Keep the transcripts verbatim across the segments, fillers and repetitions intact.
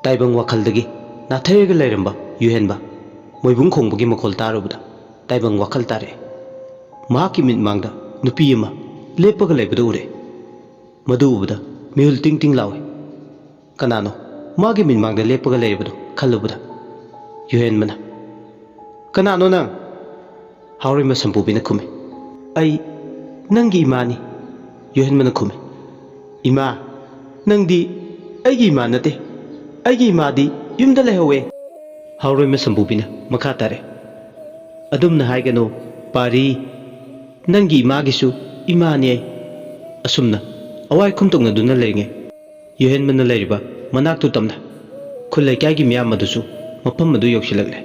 ꯇꯥꯏꯕꯪ ꯋꯥꯈꯜꯗꯒꯤ ꯅꯥꯊꯩꯔꯒ ꯂꯩꯔꯝꯕ ꯌꯨꯍꯦꯟꯕ ꯃꯣꯏꯕꯨꯡ ꯈꯣꯡꯕꯒꯤ ꯃꯈꯣꯜ ꯇꯥꯔꯨꯕꯗ ꯇꯥꯏꯕꯪ ꯋꯥꯈꯜ ꯇꯥꯔꯛꯑꯦ꯫ ꯃꯍꯥꯛꯀꯤ ꯃꯤꯠꯃꯥꯡꯗ ꯅꯨꯄꯤ ꯑꯃ ꯂꯦꯞꯄꯒ ꯂꯩꯕꯗꯨ ꯎꯔꯦ꯫ ꯃꯗꯨ ꯎꯕꯗ ꯃꯤꯍꯨꯜ ꯇꯤꯡ ꯇꯤꯡ ꯂꯥꯎꯏ꯫ ꯀꯅꯥꯅꯣ ꯃꯥꯒꯤ ꯃꯤꯠꯃꯥꯡꯗ ꯂꯦꯞꯄꯒ ꯂꯩꯔꯤꯕꯗꯣ ꯈꯜꯂꯨꯕꯗ ꯌꯨꯍꯦꯟꯕꯅ, "ꯀꯅꯥꯅꯣ ꯅꯪ?" ꯍꯥꯎꯔꯩꯃ ꯁꯝꯄꯨꯕꯤꯅ ꯈꯨꯝꯃꯤ꯫ "ꯑꯩ ꯅꯪꯒꯤ ꯏꯃꯥꯅꯤ," ꯌꯨꯍꯦꯟꯕꯅ ꯈꯨꯝꯃꯤ꯫ "ꯏꯃꯥ? ꯅꯪꯗꯤ ꯑꯩꯒꯤ ꯏꯃꯥ ꯅꯠꯇꯦ꯫ ꯑꯩꯒꯤ ꯏꯃꯥꯗꯤ ꯌꯨꯝꯗ ꯂꯩꯍꯧꯋꯦ," ꯍꯥꯎꯔꯩꯃ ꯁꯝꯄꯨꯕꯤꯅ ꯃꯈꯥ ꯇꯥꯔꯦ꯫ "ꯑꯗꯨꯝꯅ ꯍꯥꯏꯒꯅꯨ, ꯄꯥꯔꯤ꯫ ꯅꯪꯒꯤ ꯏꯃꯥꯒꯤꯁꯨ ꯏꯃꯥꯅꯤ ꯑꯩ꯫ ꯑꯁꯨꯝꯅ ꯑꯋꯥꯏ ꯈꯨꯝꯇꯣꯛꯅꯗꯨꯅ ꯂꯩꯔꯤꯉꯩ ꯌꯨꯍꯦꯟꯕꯅ ꯂꯩꯔꯤꯕ ꯃꯅꯥꯛꯇꯨ ꯇꯝꯅ ꯈꯨꯜ ꯂꯩꯀꯥꯏꯒꯤ ꯃꯤꯌꯥꯝ ꯑꯗꯨꯁꯨ ꯃꯐꯝ ꯑꯗꯨ ꯌꯧꯁꯤꯜꯂꯛꯂꯦ꯫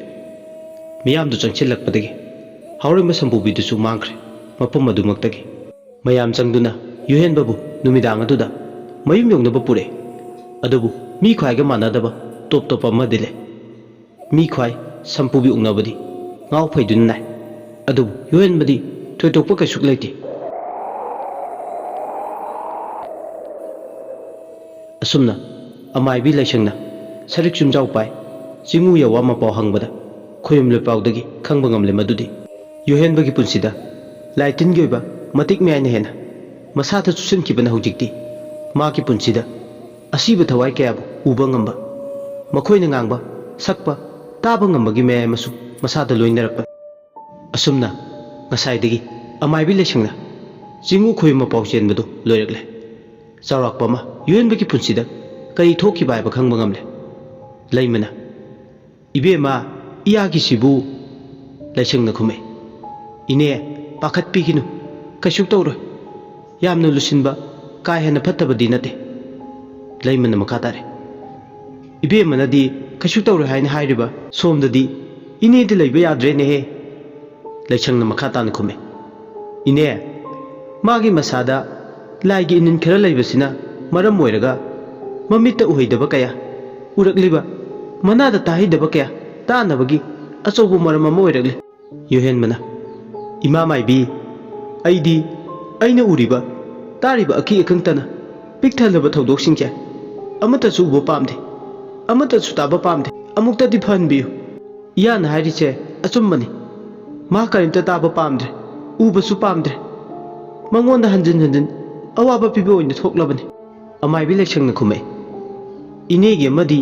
ꯃꯤꯌꯥꯝꯗꯨ ꯆꯪꯁꯤꯜꯂꯛꯄꯗꯒꯤ ꯍꯥꯎꯔꯩꯃ ꯁꯝꯄꯨꯕꯤꯗꯨꯁꯨ ꯃꯥꯡꯈ꯭ꯔꯦ ꯃꯐꯝ ꯑꯗꯨꯃꯛꯇꯒꯤ꯫ ꯃꯌꯥꯝ ꯆꯪꯗꯨꯅ ꯌꯨꯍꯦꯟꯕꯕꯨ ꯅꯨꯃꯤꯗꯥꯡ ꯑꯗꯨꯗ ꯃꯌꯨꯝ ꯌꯧꯅꯕ ꯄꯨꯔꯛꯑꯦ꯫ ꯑꯗꯨꯕꯨ ꯃꯤ ꯈ꯭ꯋꯥꯏꯒ ꯃꯥꯟꯅꯗꯕ ꯇꯣꯞ ꯇꯣꯞꯄ ꯑꯃꯗꯤ ꯂꯩ꯫ ꯃꯤ ꯈ꯭ꯋꯥꯏ ꯁꯝꯄꯨꯕꯤ ꯎꯛꯅꯕꯗꯤ ꯉꯥꯎ ꯐꯩꯗꯨꯅ ꯅꯥꯏ꯫ ꯑꯗꯨꯕꯨ ꯌꯨꯍꯦꯟꯕꯗꯤ ꯊꯣꯏꯗꯣꯛꯄ ꯀꯩꯁꯨ ꯂꯩꯇꯦ꯫ ꯑꯁꯨꯝꯅ ꯑꯃꯥꯏꯕꯤ ꯂꯥꯏꯁꯪꯅ ꯁꯔꯤꯛ ꯆꯨꯝꯖꯥꯎ ꯄꯥꯏ ꯆꯤꯡꯉꯨ ꯌꯥꯋꯥ ꯃꯄꯥꯎ ꯍꯪꯕꯗ ꯈꯣꯌꯨꯝ ꯂꯣꯏꯄꯥꯎꯗꯒꯤ ꯈꯪꯕ ꯉꯝꯂꯦ ꯃꯗꯨꯗꯤ ꯌꯨꯍꯦꯟꯕꯒꯤ ꯄꯨꯟꯁꯤꯗ ꯂꯥꯏ ꯇꯤꯟꯒꯤ ꯑꯣꯏꯕ ꯃꯇꯤꯛ ꯃꯌꯥꯏꯅ ꯍꯦꯟꯅ ꯃꯁꯥꯗ ꯆꯨꯁꯤꯟꯈꯤꯕꯅ ꯍꯧꯖꯤꯛꯇꯤ ꯃꯥꯒꯤ ꯄꯨꯟꯁꯤꯗ ꯑꯁꯤꯕ ꯊꯋꯥꯏ ꯀꯌꯥꯕꯨ ꯎꯕ ꯉꯝꯕ, ꯃꯈꯣꯏꯅ ꯉꯥꯡꯕ, ꯁꯛꯄ, ꯇꯥꯕ ꯉꯝꯕꯒꯤ ꯃꯌꯥꯏ ꯑꯃꯁꯨ ꯃꯁꯥꯗ ꯂꯣꯏꯅꯔꯛꯄꯅꯤ꯫ ꯑꯁꯨꯝꯅ ꯉꯁꯥꯏꯗꯒꯤ ꯑꯃꯥꯏꯕꯤ ꯂꯥꯏꯁꯪꯅ ꯆꯤꯡꯉꯨ ꯈꯣꯏ ꯃꯄꯥꯎ ꯆꯦꯟꯕꯗꯨ ꯂꯣꯏꯔꯛꯂꯦ꯫ ꯆꯥꯎꯔꯥꯛꯄ ꯑꯃ ꯌꯨꯍꯦꯟꯕꯒꯤ ꯄꯨꯟꯁꯤꯗ ꯀꯔꯤ ꯊꯣꯛꯈꯤꯕ ꯍꯥꯏꯕ ꯈꯪꯕ ꯉꯝꯂꯦ꯫ ꯂꯩꯃꯅ, "ꯏꯕꯦꯝꯃ, ꯏꯌꯥꯒꯤꯁꯤꯕꯨ?" ꯂꯥꯏꯁꯪꯅ ꯈꯨꯝꯃꯦ꯫ "ꯏꯅꯦ, ꯄꯥꯈꯠꯄꯤꯒꯤꯅꯨ, ꯀꯩꯁꯨ ꯇꯧꯔꯣꯏ꯫ ꯌꯥꯝꯅ ꯂꯨꯁꯤꯟꯕ, ꯀꯥ ꯍꯦꯟꯅ ꯐꯠꯇꯕꯗꯤ ꯅꯠꯇꯦ꯫" ꯂꯩꯃꯅ ꯃꯈꯥ ꯇꯥꯔꯦ꯫ "ꯏꯕꯦꯝꯃꯅꯗꯤ ꯀꯩꯁꯨ ꯇꯧꯔꯣꯏ ꯍꯥꯏꯅ ꯍꯥꯏꯔꯤꯕ, ꯁꯣꯝꯗꯗꯤ ꯏꯅꯦꯗꯤ ꯂꯩꯕ ꯌꯥꯗ꯭ꯔꯦꯅꯦꯍꯦ꯫" ꯂꯩꯁꯪꯅ ꯃꯈꯥ ꯇꯥꯅ ꯈꯨꯝꯃꯤ꯫ "ꯏꯅꯦ, ꯃꯥꯒꯤ ꯃꯁꯥꯗ ꯂꯥꯏꯒꯤ ꯏꯅꯤꯟ ꯈꯔ ꯂꯩꯕꯁꯤꯅ ꯃꯔꯝ ꯑꯣꯏꯔꯒ ꯃꯃꯤꯠꯇ ꯎꯍꯩꯗꯕ ꯀꯌꯥ ꯎꯔꯛꯂꯤꯕ, ꯃꯅꯥꯗ ꯇꯥꯍꯩꯗꯕ ꯀꯌꯥ ꯇꯥꯅꯕꯒꯤ ꯑꯆꯧꯕ ꯃꯔꯝ ꯑꯃ ꯑꯣꯏꯔꯛꯂꯤ꯫" ꯌꯨꯍꯦꯟꯕꯅ, "ꯏꯃꯥ ꯃꯥꯏꯕꯤ, ꯑꯩꯗꯤ ꯑꯩꯅ ꯎꯔꯤꯕ, ꯇꯥꯔꯤꯕ ꯑꯀꯤ ꯑꯈꯪꯇꯅ ꯄꯤꯛ ꯊꯜꯂꯕ ꯊꯧꯗꯣꯛꯁꯤꯡꯁꯦ ꯑꯃꯠꯇꯁꯨ ꯎꯕ ꯄꯥꯝꯗꯦ꯫ ꯑꯃꯠꯇꯁꯨ ꯇꯥꯕ ꯄꯥꯝꯗꯦ꯫ ꯑꯃꯨꯛꯇꯗꯤ ꯐꯍꯟꯕꯤꯌꯨ꯫ ꯏꯌꯥꯅ ꯍꯥꯏꯔꯤꯁꯦ ꯑꯆꯨꯝꯕꯅꯤ꯫ ꯃꯥ ꯀꯔꯤꯝꯇ ꯇꯥꯕ ꯄꯥꯝꯗ꯭ꯔꯦ, ꯎꯕꯁꯨ ꯄꯥꯝꯗ꯭ꯔꯦ꯫ ꯃꯉꯣꯟꯗ ꯍꯟꯖꯤꯟ ꯍꯟꯖꯤꯟ ꯑꯋꯥꯕ ꯄꯤꯕ ꯑꯣꯏꯅ ꯊꯣꯛꯂꯕꯅꯤ꯫ ꯑꯃꯥꯏꯕꯤ ꯂꯩꯁꯪꯅ ꯈꯨꯝꯃꯛꯏ, ꯏꯅꯦꯒꯤ ꯑꯃꯗꯤ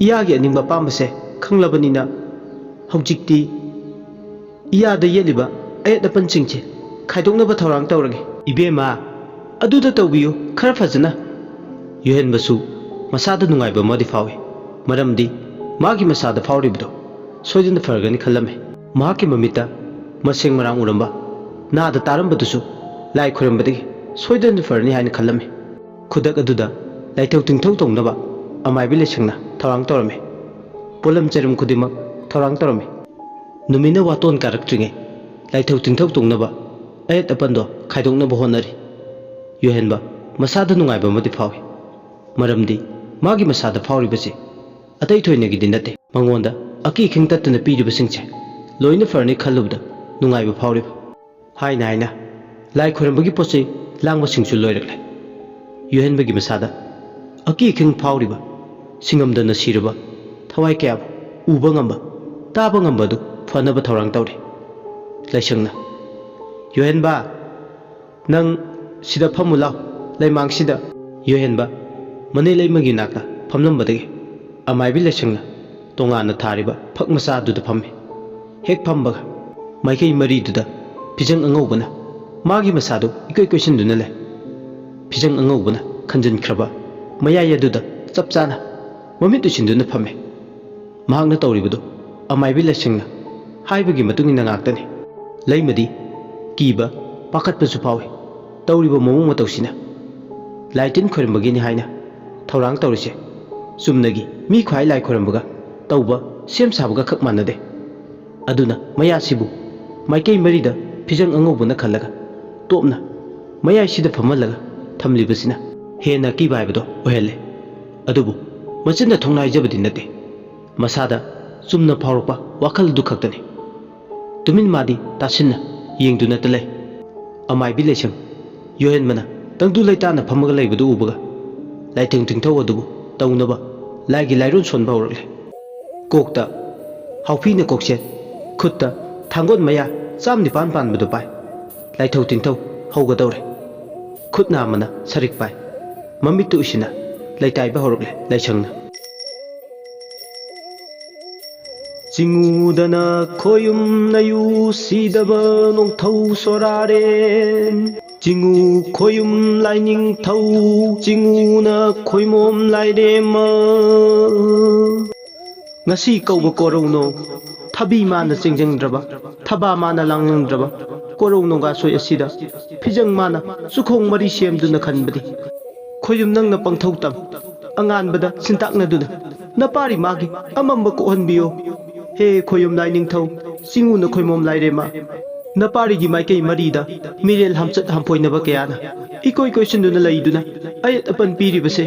ꯏꯌꯥꯒꯤ ꯑꯅꯤꯡꯕ ꯑꯄꯥꯝꯕꯁꯦ ꯈꯪꯂꯕꯅꯤꯅ, ꯍꯧꯖꯤꯛꯇꯤ ꯏꯌꯥꯗ ꯌꯦꯠꯂꯤꯕ ꯑꯌꯦꯠ ꯑꯄꯟꯁꯤꯡꯁꯦ ꯈꯥꯏꯗꯣꯛꯅꯕ ꯊꯧꯔꯥꯡ ꯇꯧꯔꯒꯦ꯫ ꯏꯕꯦꯝꯃ, ꯑꯗꯨꯗ ꯇꯧꯕꯤꯌꯨ, ꯈꯔ ꯐꯖꯅ꯫ ꯌꯨꯍꯦꯟꯕꯁꯨ ꯃꯁꯥꯗ ꯅꯨꯡꯉꯥꯏꯕ ꯑꯃꯗꯤ ꯐꯥꯎꯏ, ꯃꯔꯝꯗꯤ ꯃꯥꯒꯤ ꯃꯁꯥꯗ ꯐꯥꯎꯔꯤꯕꯗꯣ ꯁꯣꯏꯗꯅ ꯐꯔꯒꯅꯤ ꯈꯜꯂꯝꯃꯤ꯫ ꯃꯍꯥꯛꯀꯤ ꯃꯃꯤꯠꯇ ꯃꯁꯦꯡ ꯃꯔꯥꯡ ꯎꯔꯝꯕ, ꯅꯥꯗ ꯇꯥꯔꯝꯕꯗꯨꯁꯨ ꯂꯥꯏ ꯈꯣꯏꯔꯝꯕꯗꯒꯤ ꯁꯣꯏꯗꯅ ꯐꯔꯅꯤ ꯍꯥꯏꯅ ꯈꯜꯂꯝꯃꯤ꯫ ꯈꯨꯗꯛ ꯑꯗꯨꯗ ꯂꯥꯏꯊꯧ ꯇꯤꯡꯊꯧ ꯇꯧꯅꯕ ꯑꯃꯥꯏꯕꯤ ꯂꯩꯁꯪꯅ ꯊꯧꯔꯥꯡ ꯇꯧꯔꯝꯃꯤ꯫ ꯄꯣꯠꯂꯝ ꯆꯩꯔꯝ ꯈꯨꯗꯤꯡꯃꯛ ꯊꯧꯔꯥꯡ ꯇꯧꯔꯝꯃꯤ꯫ ꯅꯨꯃꯤꯠꯅ ꯋꯥꯇꯣꯟ ꯀꯥꯔꯛꯇ꯭ꯔꯤꯉꯩ ꯂꯥꯏꯊꯧ ꯇꯤꯡꯊꯧ ꯇꯧꯅꯕ ꯑꯌꯦꯠ ꯑꯄꯟꯗꯣ ꯈꯥꯏꯗꯣꯛꯅꯕ ꯍꯣꯠꯅꯔꯤ꯫ ꯌꯨꯍꯦꯟꯕ ꯃꯁꯥꯗ ꯅꯨꯡꯉꯥꯏꯕ ꯑꯃꯗꯤ ꯐꯥꯎꯏ, ꯃꯔꯝꯗꯤ ꯃꯥꯒꯤ ꯃꯁꯥꯗ ꯐꯥꯎꯔꯤꯕꯁꯤ ꯑꯇꯩ ꯊꯣꯏꯅꯒꯤꯗꯤ ꯅꯠꯇꯦ꯫ ꯃꯉꯣꯟꯗ ꯑꯀꯤ ꯑꯈꯪ ꯇꯠꯇꯅ ꯄꯤꯔꯤꯕꯁꯤꯡꯁꯦ ꯂꯣꯏꯅ ꯐꯔꯅꯤ ꯈꯜꯂꯨꯕꯗ ꯅꯨꯡꯉꯥꯏꯕ ꯐꯥꯎꯔꯤꯕ꯫ ꯍꯥꯏꯅ ꯍꯥꯏꯅ ꯂꯥꯏ ꯈꯣꯏꯔꯝꯕꯒꯤ ꯄꯣꯠ ꯆꯩ ꯂꯥꯡꯕꯁꯤꯡꯁꯨ ꯂꯣꯏꯔꯛꯂꯦ꯫ ꯌꯨꯍꯦꯟꯕꯒꯤ ꯃꯁꯥꯗ ꯑꯀꯤ ꯑꯈꯪ ꯐꯥꯎꯔꯤꯕ, ꯁꯤꯡꯉꯝꯗꯅ ꯁꯤꯔꯕ ꯊꯋꯥꯏ ꯀꯌꯥꯕꯨ ꯎꯕ ꯉꯝꯕ, ꯇꯥꯕ ꯉꯝꯕ ꯑꯗꯨ ꯐꯅꯕ ꯊꯧꯔꯥꯡ ꯇꯧꯔꯤ꯫ ꯂꯥꯏꯁꯪꯅ, "ꯌꯨꯍꯦꯟꯕ, ꯅꯪ ꯁꯤꯗ ꯐꯝꯃꯨ ꯂꯥꯎ, ꯂꯩꯃꯥꯡꯁꯤꯗ꯫" ꯌꯨꯍꯦꯟꯕ ꯃꯅꯦ ꯂꯩꯃꯒꯤ ꯅꯥꯛꯇ ꯐꯝꯂꯝꯕꯗꯒꯤ ꯑꯃꯥꯏꯕꯤ ꯂꯥꯏꯁꯪꯅ ꯇꯣꯉꯥꯟꯅ ꯊꯥꯔꯤꯕ ꯐꯛ ꯃꯆꯥ ꯑꯗꯨꯗ ꯐꯝꯃꯤ꯫ ꯍꯦꯛ ꯐꯝꯕꯒ ꯃꯥꯏꯀꯩ ꯃꯔꯤꯗꯨꯗ ꯐꯤꯖꯪ ꯑꯉꯧꯕꯅ ꯃꯥꯒꯤ ꯃꯁꯥꯗꯨ ꯏꯀꯣꯏ ꯀꯣꯏꯁꯤꯟꯗꯨꯅ ꯂꯩ꯫ ꯐꯤꯖꯪ ꯑꯉꯧꯕꯅ ꯈꯟꯖꯤꯟꯈ꯭ꯔꯕ ꯃꯌꯥꯏ ꯑꯗꯨꯗ ꯆꯞ ꯆꯥꯅ ꯃꯃꯤꯠ ꯎꯏꯁꯤꯟꯗꯨꯅ ꯐꯝꯃꯤ꯫ ꯃꯍꯥꯛꯅ ꯇꯧꯔꯤꯕꯗꯨ ꯑꯃꯥꯏꯕꯤ ꯂꯥꯏꯁꯪꯅ ꯍꯥꯏꯕꯒꯤ ꯃꯇꯨꯡ ꯏꯟꯅ ꯉꯥꯛꯇꯅꯤ꯫ ꯂꯩꯃꯗꯤ ꯀꯤꯕ, ꯄꯥꯈꯠꯄꯁꯨ ꯐꯥꯎꯏ꯫ ꯇꯧꯔꯤꯕ ꯃꯑꯣꯡ ꯃꯇꯧꯁꯤꯅ ꯂꯥꯏ ꯇꯤꯟ ꯈꯣꯏꯔꯝꯕꯒꯤꯅꯤ ꯍꯥꯏꯅ ꯊꯧꯔꯥꯡ ꯇꯧꯔꯤꯁꯦ ꯆꯨꯝꯅꯒꯤ ꯃꯤ ꯈ꯭ꯋꯥꯏ ꯂꯥꯏ ꯈꯣꯏꯔꯝꯕꯒ ꯇꯧꯕ ꯁꯦꯝ ꯁꯥꯕꯒ ꯈꯛ ꯃꯥꯟꯅꯗꯦ꯫ ꯑꯗꯨꯅ ꯃꯌꯥꯁꯤꯕꯨ ꯃꯥꯏꯀꯩ ꯃꯔꯤꯗ ꯐꯤꯖꯪ ꯑꯉꯧꯕꯅ ꯈꯜꯂꯒ ꯇꯣꯞꯅ ꯃꯌꯥꯏꯁꯤꯗ ꯐꯝꯍꯜꯂꯒ ꯊꯝꯂꯤꯕꯁꯤꯅ ꯍꯦꯟꯅ ꯑꯀꯤꯕ ꯍꯥꯏꯕꯗꯣ ꯑꯣꯏꯍꯜꯂꯦ꯫ ꯑꯗꯨꯕꯨ ꯃꯆꯤꯟꯗ ꯊꯣꯛꯅ ꯍꯥꯏꯖꯕꯗꯤ ꯅꯠꯇꯦ, ꯃꯁꯥꯗ ꯆꯨꯝꯅ ꯐꯥꯎꯔꯛꯄ ꯋꯥꯈꯜ ꯑꯗꯨ ꯈꯛꯇꯅꯤ꯫ ꯇꯨꯃꯤꯟ ꯃꯥꯗꯤ ꯇꯥꯁꯤꯟꯅ ꯌꯦꯡꯗꯨꯅꯇ ꯂꯩ꯫ ꯑꯃꯥꯏꯕꯤ ꯂꯥꯏꯁꯪ ꯌꯣꯍꯦꯟꯕꯅ ꯇꯪꯗꯨ ꯂꯩꯇꯥꯅ ꯐꯝꯃꯒ ꯂꯩꯕꯗꯨ ꯎꯕꯒ ꯂꯥꯏꯊꯪ ꯇꯤꯡꯊꯧ ꯑꯗꯨꯕꯨ ꯇꯧꯅꯕ ꯂꯥꯏꯒꯤ ꯂꯥꯏꯔꯣꯟ ꯁꯣꯟꯕ ꯍꯧꯔꯛꯂꯦ꯫ ꯀꯣꯛꯇ ꯍꯥꯎꯐꯤꯅ ꯀꯣꯛꯁꯦꯠ, ꯈꯨꯠꯇ ꯊꯥꯡꯒꯣꯟ ꯃꯌꯥ ꯆꯥꯝ ꯅꯤꯄꯥꯟ ꯄꯥꯟꯕꯗꯨ ꯄꯥꯏ꯫ ꯂꯥꯏꯊꯧ ꯇꯤꯟꯊꯧ ꯍꯧꯒꯗꯧꯔꯦ꯫ ꯈꯨꯠ ꯅꯥꯝꯃꯅ ꯁꯔꯤꯛ ꯄꯥꯏ꯫ ꯃꯃꯤꯠꯇꯨ ꯎꯏꯁꯤꯟꯅ ꯂꯩꯇꯥꯏꯕ ꯍꯧꯔꯛꯂꯦ ꯂꯥꯏꯁꯪꯅ꯫ ꯆꯤꯡꯉꯨꯗꯅ ꯈꯣꯌꯨꯝ ꯅꯌꯨ ꯁꯤꯗꯕ ꯅꯣꯡꯊꯧ ꯁꯣꯔꯥꯔꯦꯟ꯫ ꯆꯤꯡꯉꯨ ꯈꯣꯌꯨꯝ ꯂꯥꯏꯅꯤꯡꯊꯧ, ꯆꯤꯡꯉꯨꯅ ꯈꯣꯏꯃꯣꯝ ꯂꯥꯏꯔꯦꯝꯃ꯫ ꯉꯁꯤ ꯀꯧꯕ ꯀꯣꯔꯧꯅꯣ, ꯊꯕꯤ ꯃꯥꯅ ꯆꯦꯡꯖꯪꯗ꯭ꯔꯕ, ꯊꯕꯥ ꯃꯥꯅ ꯂꯥꯡꯖꯪꯗ꯭ꯔꯕ ꯀꯣꯔꯧ ꯅꯣꯡꯒꯥꯁꯣꯏ ꯑꯁꯤꯗ ꯐꯤꯖꯪ ꯃꯥꯅ ꯆꯨꯈꯣꯡ ꯃꯔꯤ ꯁꯦꯝꯗꯨꯅ ꯈꯟꯕꯗꯤ꯫ ꯈꯣꯌꯨꯝ ꯅꯪꯅ ꯄꯪꯊꯧ ꯇꯝ, ꯑꯉꯥꯟꯕꯗ ꯁꯤꯟꯇꯥꯛꯅꯗꯨꯅ ꯅꯄꯥꯔꯤ ꯃꯥꯒꯤ ꯑꯃꯝꯕ ꯀꯣꯛꯍꯟꯕꯤꯌꯣ꯫ ꯍꯦ ꯈꯣꯌꯨꯝ ꯂꯥꯏꯅꯤꯡꯊꯧ, ꯆꯤꯡꯉꯨꯅ ꯈꯣꯏꯃꯣꯝ ꯂꯥꯏꯔꯦꯝꯃ꯫ ꯅꯄꯥꯔꯤꯒꯤ ꯃꯥꯏꯀꯩ ꯃꯔꯤꯗ ꯃꯤꯔꯦꯜ ꯍꯝꯆꯠ ꯍꯝꯐꯣꯏꯅꯕ ꯀꯌꯥꯅ ꯏꯀꯣꯏ ꯀꯣꯏꯁꯤꯟꯗꯨꯅ ꯂꯩꯗꯨꯅ ꯑꯌꯦꯠ ꯑꯄꯟ ꯄꯤꯔꯤꯕꯁꯦ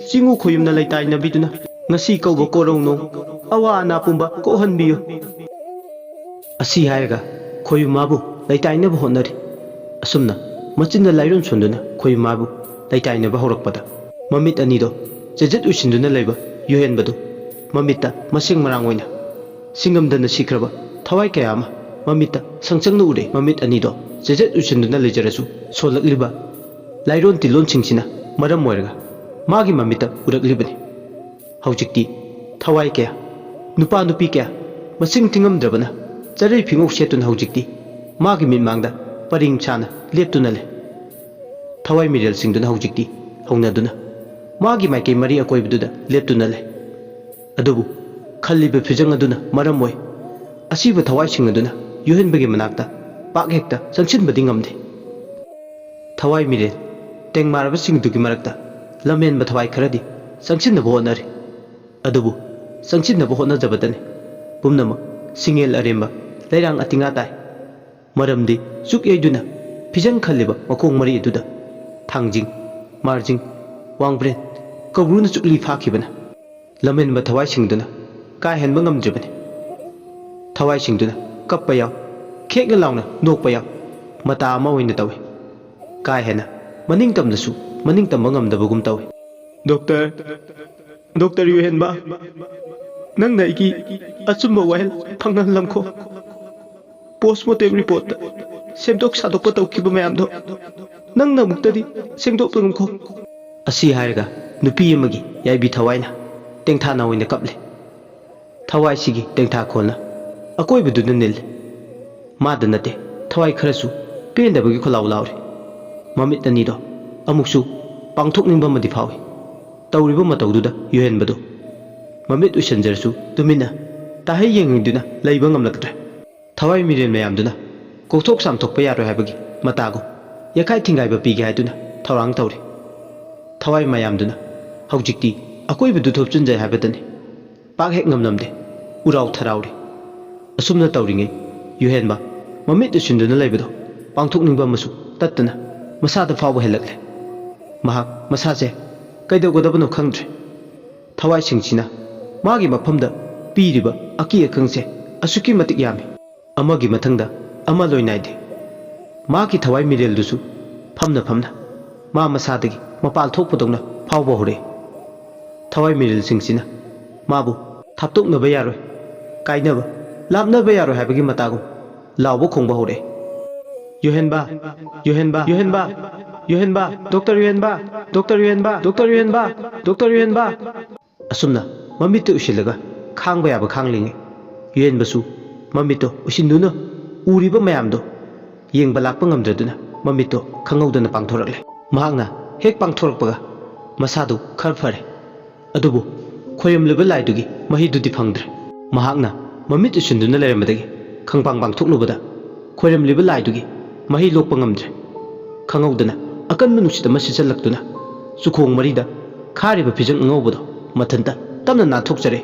ꯆꯤꯡꯉꯨ ꯈꯣꯌꯨꯝꯅ ꯂꯩꯇꯥꯏꯅꯕꯤꯗꯨꯅ ꯉꯁꯤ ꯀꯧꯕ ꯀꯣꯔꯧꯅꯣ ꯑꯋꯥ ꯑꯅꯥ ꯄꯨꯝꯕ ꯀꯣꯛꯍꯟꯕꯤꯌꯨ꯫ ꯑꯁꯤ ꯍꯥꯏꯔꯒ ꯈꯣꯌꯨꯝ ꯃꯥꯕꯨ ꯂꯩꯇꯥꯏꯅꯕ ꯍꯣꯠꯅꯔꯤ꯫ ꯑꯁꯨꯝꯅ ꯃꯆꯤꯟꯗ ꯂꯥꯏꯔꯣꯟ ꯁꯣꯟꯗꯨꯅ ꯈꯣꯌꯨꯝ ꯃꯥꯕꯨ ꯂꯩꯇꯥꯏꯅꯕ ꯍꯧꯔꯛꯄꯗ ꯃꯃꯤꯠ ꯑꯅꯤꯗꯣ ꯆꯦꯖꯠ ꯎꯏꯁꯤꯟꯗꯨꯅ ꯂꯩꯕ ꯌꯨꯍꯦꯟꯕꯗꯨ ꯃꯃꯤꯠꯇ ꯃꯁꯦꯡ ꯃꯔꯥꯡ ꯑꯣꯏꯅ ꯁꯤꯡꯉꯝꯗꯅ ꯁꯤꯈ꯭ꯔꯕ ꯊꯋꯥꯏ ꯀꯌꯥ ꯑꯃ ꯃꯃꯤꯠꯇ ꯁꯪꯆꯪꯅ ꯎꯔꯦ꯫ ꯃꯃꯤꯠ ꯑꯅꯤꯗꯣ ꯆꯦꯖꯠ ꯎꯏꯁꯤꯟꯗꯨꯅ ꯂꯩꯖꯔꯁꯨ ꯁꯣꯜꯂꯛꯂꯤꯕ ꯂꯥꯏꯔꯣꯟ ꯇꯤꯜꯂꯣꯟꯁꯤꯡꯁꯤꯅ ꯃꯔꯝ ꯑꯣꯏꯔꯒ ꯃꯥꯒꯤ ꯃꯃꯤꯠꯇ ꯎꯔꯛꯂꯤꯕꯅꯤ꯫ ꯍꯧꯖꯤꯛꯇꯤ ꯊꯋꯥꯏ ꯀꯌꯥ, ꯅꯨꯄꯥ ꯅꯨꯄꯤ ꯀꯌꯥ ꯃꯁꯤꯡ ꯊꯤꯉꯝꯗ꯭ꯔꯕꯅ ꯆꯔꯩ ꯐꯤꯉꯧ ꯁꯦꯠꯇꯨꯅ ꯍꯧꯖꯤꯛꯇꯤ ꯃꯥꯒꯤ ꯃꯤꯠꯃꯥꯡꯗ ꯄꯔꯤꯡ ꯁꯥꯅ ꯂꯦꯞꯇꯨꯅ ꯂꯩ꯫ ꯊꯋꯥꯏ ꯃꯤꯔꯦꯜꯁꯤꯡꯗꯨꯅ ꯍꯧꯖꯤꯛꯇꯤ ꯍꯧꯅꯗꯨꯅ ꯃꯥꯒꯤ ꯃꯥꯏꯀꯩ ꯃꯔꯤ ꯑꯀꯣꯏꯕꯗꯨꯗ ꯂꯦꯞꯇꯨꯅ ꯂꯩ꯫ ꯑꯗꯨꯕꯨ ꯈꯜꯂꯤꯕ ꯐꯤꯖꯪ ꯑꯗꯨꯅ ꯃꯔꯝ ꯑꯣꯏ ꯑꯁꯤꯕ ꯊꯋꯥꯏꯁꯤꯡ ꯑꯗꯨꯅ ꯌꯨꯍꯦꯟꯕꯒꯤ ꯃꯅꯥꯛꯇ ꯄꯥꯛ ꯍꯦꯛꯇ ꯆꯪꯁꯤꯟꯕꯗꯤ ꯉꯝꯗꯦ꯫ ꯊꯋꯥꯏ ꯃꯤꯔꯦꯜ ꯇꯦꯡꯃꯥꯔꯕꯁꯤꯡꯗꯨꯒꯤ ꯃꯔꯛꯇ ꯂꯝꯍꯦꯟꯕ ꯊꯋꯥꯏ ꯈꯔꯗꯤ ꯆꯪꯁꯤꯟꯅꯕ ꯍꯣꯠꯅꯔꯤ꯫ ꯑꯗꯨꯕꯨ ꯆꯪꯁꯤꯟꯅꯕ ꯍꯣꯠꯅꯖꯕꯗꯅꯤ ꯄꯨꯝꯅꯃꯛ ꯁꯤꯡꯉꯦꯜ ꯑꯔꯦꯝꯕ, ꯂꯩꯔꯥꯡ ꯑꯇꯤꯉꯥ ꯇꯥꯏ꯫ ꯃꯔꯝꯗꯤ ꯆꯨꯛ ꯌꯩꯗꯨꯅ ꯐꯤꯖꯪ ꯈꯜꯂꯤꯕ ꯃꯈꯣꯡ ꯃꯔꯤ ꯑꯗꯨꯗ ꯊꯥꯡꯖꯤꯡ, ꯃꯥꯔꯖꯤꯡ, ꯋꯥꯡꯕ꯭ꯔꯦꯟ, ꯀꯧꯕ꯭ꯔꯨꯅ ꯆꯨꯛꯂꯤ ꯐꯥꯈꯤꯕꯅ ꯂꯝꯍꯦꯟꯕ ꯊꯋꯥꯏꯁꯤꯡꯗꯨꯅ ꯀꯥꯏꯍꯟꯕ ꯉꯝꯗ꯭ꯔꯤꯕꯅꯤ꯫ ꯊꯋꯥꯏꯁꯤꯡꯗꯨꯅ ꯀꯞꯄ ꯌꯥꯎ, ꯈꯦꯛꯅ ꯂꯥꯎꯅ ꯅꯣꯛꯄ ꯌꯥꯎ, ꯃꯇꯥ ꯑꯃ ꯑꯣꯏꯅ ꯇꯧꯏ꯫ ꯀꯥ ꯍꯦꯟꯅ ꯃꯅꯤꯡ ꯇꯝꯗꯁꯨ ꯃꯅꯤꯡ ꯇꯝꯕ ꯉꯝꯗꯕꯒꯨꯝ ꯇꯧꯏ꯫ ꯗꯣꯛꯇꯔ, ꯗꯣꯛꯇꯔ ꯌꯨꯍꯦꯟꯕ, ꯅꯪꯅ ꯑꯩꯒꯤ ꯑꯆꯨꯝꯕ ꯋꯥꯍꯦꯜ ꯐꯪꯍꯜꯂꯝꯈꯣ꯫ ꯄꯣꯁꯃꯣꯔꯇꯦꯝ ꯔꯤꯄꯣꯔꯠꯇ ꯁꯦꯝꯗꯣꯛ ꯁꯥꯗꯣꯛꯄ ꯇꯧꯈꯤꯕ ꯃꯌꯥꯝꯗꯣ ꯅꯪꯅ ꯑꯃꯨꯛꯇꯗꯤ ꯁꯦꯡꯗꯣꯛꯂꯝꯈꯣ꯫ ꯑꯁꯤ ꯍꯥꯏꯔꯒ ꯅꯨꯄꯤ ꯑꯃꯒꯤ ꯌꯥꯏꯕꯤ ꯊꯋꯥꯏꯅ ꯇꯦꯡꯊꯥꯅ ꯑꯣꯏꯅ ꯀꯞꯂꯦ꯫ ꯊꯋꯥꯏꯁꯤꯒꯤ ꯇꯦꯡꯊꯥ ꯈꯣꯟꯅ ꯑꯀꯣꯏꯕꯗꯨꯗ ꯅꯤꯜꯂꯦ꯫ ꯃꯥꯗ ꯅꯠꯇꯦ, ꯊꯋꯥꯏ ꯈꯔꯁꯨ ꯄꯦꯟꯗꯕꯒꯤ ꯈꯣꯜꯂꯥꯎ ꯂꯥꯎꯔꯤ꯫ ꯃꯃꯤꯠ ꯑꯅꯤꯗꯣ ꯑꯃꯨꯛꯁꯨ ꯄꯥꯡꯊꯣꯛꯅꯤꯡꯕ ꯑꯃꯗꯤ ꯐꯥꯎꯏ꯫ ꯇꯧꯔꯤꯕ ꯃꯇꯧꯗꯨꯗ ꯌꯨꯍꯦꯟꯕꯗꯨ ꯃꯃꯤꯠ ꯎꯏꯁꯟꯖꯔꯁꯨ ꯇꯨꯃꯤꯟꯅ ꯇꯥꯍꯩ ꯌꯦꯡꯍꯩꯗꯨꯅ ꯂꯩꯕ ꯉꯝꯂꯛꯇ꯭ꯔꯦ꯫ ꯊꯋꯥꯏ ꯃꯤꯔꯦꯜ ꯃꯌꯥꯝꯗꯨꯅ ꯀꯣꯛꯊꯣꯛ ꯆꯥꯝꯊꯣꯛꯄ ꯌꯥꯔꯣꯏ ꯍꯥꯏꯕꯒꯤ ꯃꯇꯥꯒꯨꯝ ꯌꯦꯈꯥꯏ ꯊꯤꯡꯒꯥꯏꯕ ꯄꯤꯒꯦ ꯍꯥꯏꯗꯨꯅ ꯊꯧꯔꯥꯡ ꯇꯧꯔꯤ꯫ ꯊꯋꯥꯏ ꯃꯌꯥꯝꯗꯨꯅ ꯍꯧꯖꯤꯛꯇꯤ ꯑꯀꯣꯏꯕꯗꯨ ꯊꯨꯞꯆꯤꯟꯖꯩ ꯍꯥꯏꯕꯗꯅꯤ꯫ ꯄꯥꯛ ꯍꯦꯛ ꯉꯝꯂꯝꯗꯦ꯫ ꯎꯔꯥꯎ ꯊꯔꯥꯎꯔꯤ꯫ ꯑꯁꯨꯝꯅ ꯇꯧꯔꯤꯉꯩ ꯌꯨꯍꯦꯟꯕ ꯃꯃꯤꯠ ꯎꯁꯤꯟꯗꯨꯅ ꯂꯩꯕꯗꯣ ꯄꯥꯡꯊꯣꯛꯅꯤꯡꯕ ꯑꯃꯁꯨ ꯇꯠꯇꯅ ꯃꯁꯥꯗ ꯐꯥꯎꯕ ꯍꯦꯜꯂꯛꯂꯦ꯫ ꯃꯍꯥꯛ ꯃꯁꯥꯁꯦ ꯀꯩꯗꯧꯒꯗꯕꯅꯣ ꯈꯪꯗ꯭ꯔꯦ꯫ ꯊꯋꯥꯏꯁꯤꯡꯁꯤꯅ ꯃꯥꯒꯤ ꯃꯐꯝꯗ ꯄꯤꯔꯤꯕ ꯑꯀꯤ ꯑꯈꯪꯁꯦ ꯑꯁꯨꯛꯀꯤ ꯃꯇꯤꯛ ꯌꯥꯝꯃꯤ꯫ ꯑꯃꯒꯤ ꯃꯊꯪꯗ ꯑꯃ ꯂꯣꯏ ꯅꯥꯏꯗꯦ꯫ ꯃꯥꯒꯤ ꯊꯋꯥꯏ ꯃꯤꯔꯦꯜꯗꯨꯁꯨ ꯐꯝꯅ ꯐꯝꯅ ꯃꯥ ꯃꯁꯥꯗꯒꯤ ꯃꯄꯥꯜ ꯊꯣꯛꯄꯗꯧꯅ ꯐꯥꯎꯕ ꯍꯧꯔꯛꯏ꯫ ꯊꯋꯥꯏ ꯃꯤꯔꯦꯜꯁꯤꯡꯁꯤꯅ ꯃꯥꯕꯨ ꯊꯥꯞꯇꯣꯛꯅꯕ ꯌꯥꯔꯣꯏ, ꯀꯥꯏꯅꯕ, ꯂꯥꯞꯅꯕ ꯌꯥꯔꯣꯏ ꯍꯥꯏꯕꯒꯤ ꯃꯇꯥꯒꯨꯝ ꯂꯥꯎꯕ ꯈꯣꯡꯕ ꯍꯧꯔꯛꯑꯦ꯫ ꯌꯨꯍꯦꯟꯕ, ꯌꯨꯍꯦꯟꯕ, ꯌꯨꯍꯦꯟꯕ, ꯌꯨꯍꯦꯟꯕ, ꯗꯣꯛꯇꯔ ꯌꯨꯍꯦꯟꯕ, ꯗꯣꯛꯇꯔ ꯌꯨꯍꯦꯟꯕ, ꯗꯣꯛꯇꯔ ꯌꯨꯍꯦꯟꯕ, ꯗꯣꯛꯇꯔ ꯌꯨꯍꯦꯟꯕ꯫ ꯑꯁꯨꯝꯅ ꯃꯃꯤꯠꯇ ꯎꯏꯁꯤꯜꯂꯒ ꯈꯥꯡꯕ ꯌꯥꯕ ꯈꯥꯡꯂꯤꯉꯩ, ꯌꯨꯍꯦꯟꯕꯁꯨ ꯃꯃꯤꯠꯇꯣ ꯎꯏꯁꯤꯟꯗꯨꯅ ꯎꯔꯤꯕ ꯃꯌꯥꯝꯗꯣ ꯌꯦꯡꯕ ꯂꯥꯛꯄ ꯉꯝꯗ꯭ꯔꯗꯨꯅ ꯃꯃꯤꯠꯇꯣ ꯈꯪꯍꯧꯗꯅ ꯄꯥꯡꯊꯣꯔꯛꯂꯦ꯫ ꯃꯍꯥꯛꯅ ꯍꯦꯛ ꯄꯥꯡꯊꯣꯔꯛꯄꯒ ꯃꯁꯥꯗꯨ ꯈꯔ ꯐꯔꯦ꯫ ꯑꯗꯨꯕꯨ ꯈꯣꯏꯔꯝꯂꯤꯕ ꯂꯥꯏꯗꯨꯒꯤ ꯃꯍꯩꯗꯨꯗꯤ ꯐꯪꯗ꯭ꯔꯦ꯫ ꯃꯍꯥꯛꯅ ꯃꯃꯤꯠ ꯎꯏꯁꯤꯟꯗꯨꯅ ꯂꯩꯔꯝꯕꯗꯒꯤ ꯈꯪꯄꯥꯡ ꯄꯥꯡꯊꯣꯛꯂꯨꯕꯗ ꯈꯣꯏꯔꯝꯂꯤꯕ ꯂꯥꯏꯗꯨꯒꯤ ꯃꯍꯩ ꯂꯣꯛꯄ ꯉꯝꯗ꯭ꯔꯦ꯫ ꯈꯪꯍꯧꯗꯅ ꯑꯀꯟꯕ ꯅꯨꯡꯁꯤꯠ ꯑꯃ ꯁꯤꯠꯆꯜꯂꯛꯇꯨꯅ ꯆꯨꯈꯣꯡ ꯃꯔꯤꯗ ꯈꯥꯔꯤꯕ ꯐꯤꯖꯪ ꯑꯉꯧꯕꯗꯣ ꯃꯊꯟꯇ ꯇꯞꯅ ꯅꯥꯟꯊꯣꯛꯆꯔꯦ꯫